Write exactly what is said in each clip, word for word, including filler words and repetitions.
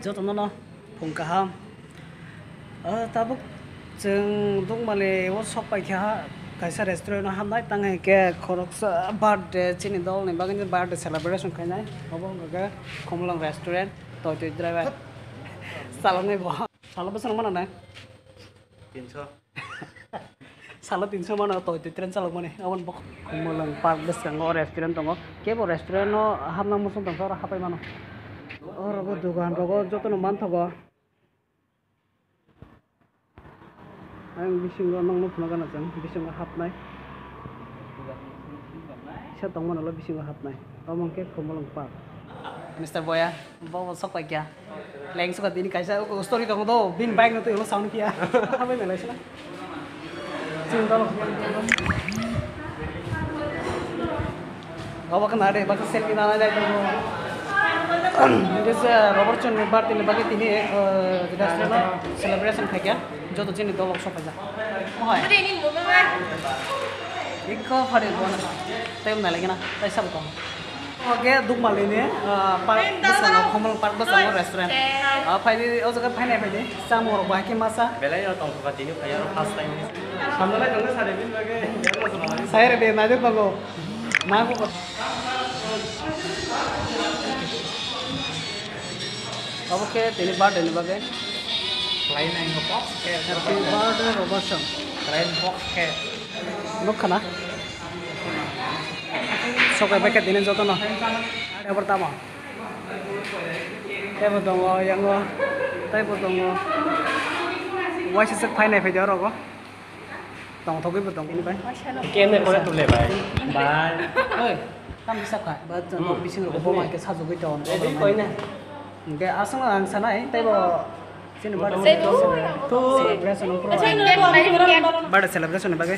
Jotono no phung kaham. Ah, tabuk chwng Dukmali o sok paikha kaisa restaurant o hamnai, tang hai khe khoroksa birthday chini dol ni bagwi birthday celebration khainai. Obo wngkha khe Khumulwng restaurant, toi toi driver. Chaloknai bo. Salo bwsano mano nai? Tinso. Salo tinso mano toi toi train chalok mani. Aboni bok Khumulwng park bwskango restaurant tongo. Kebo restaurant no hapna muchung tongkha oro hapai mano. Oro bo dogan rogo jotono manthogo. Ang bisingo nokno phunukgana chwng bisingo hapnai. Kisa tongmani ulo bisingo hapnai. Omo hwnkhe Khumulwng park. Mister Boya, bo bo sok paikya. Leng suka tini kaisa story tongo do, bini bike no twi ulo sound kiya. Habai melai sila. Chini dolo. Obo khe nade, baksa selfie nana jai tongo. Hwnkhe se Robert Chand ni birthday ni bagwi tini, eh, restaurant o celebration khaikha. Joto chini dolo sok paikha. Ohai. Ikko phari bono. Tei wng nai lagi na, tei sabo tong. Oke, Dukmali ni, ah, park bwskango, Khumulwng park bwskango restaurant. Ah, phaidi, o jaga phainai phaidi. Chamung rok bahai khe masa. Belai no tong kha tini phai aro first time. Samdalai tong sa de bin bage. Sai re de, na de bago. Na ko. Obo khe tini birthday ni bagwi. Khlai nai no box khe. Happy birthday, Robertson. Khlai box khe. Nukha na? Sok bai khe tini jotono. Abar tamo. Tebo tongo, yango. Tebo tongo. Waisa sek phainai phaidi oro go. Tongthogwi bo tong ini bai. Kene kore tule bai. Bai. Oi, tam bisa kha. Ba jano bising rok bo mai ke sajugwi tong. Ready koi na. Hingke aswk ang sanai tei bo chini birthday celebration ni bagwi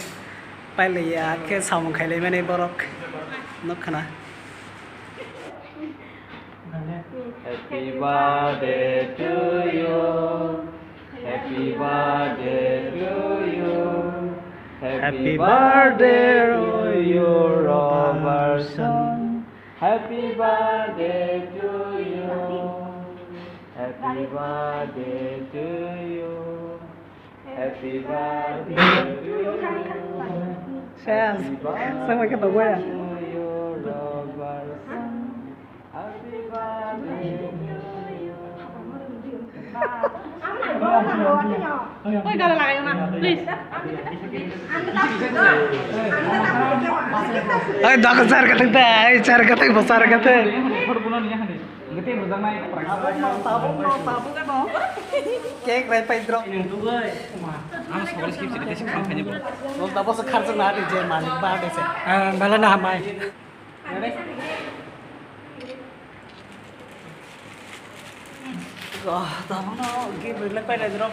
pailaiya khe samung khailaimani borok nukha na. Happy birthday to you. Happy birthday to you. Happy birthday to you, Robertson. Happy birthday to you. Happy birthday to you. Happy birthday to you. Ses. Happy birthday to you, Robertson. Happy birthday to you. Oi, gala lagayo na, please. Oi, dok sar ka tang ta, oi, sar ka tang, sar ka tang. Cake rai pai drop. Ang sokol skip sini desi khang khanya bo. Lo tabo se kharjak na di je malik ba de se. Ah, bala na hamai. Ah, tabuk no gift rwlai pailai drop.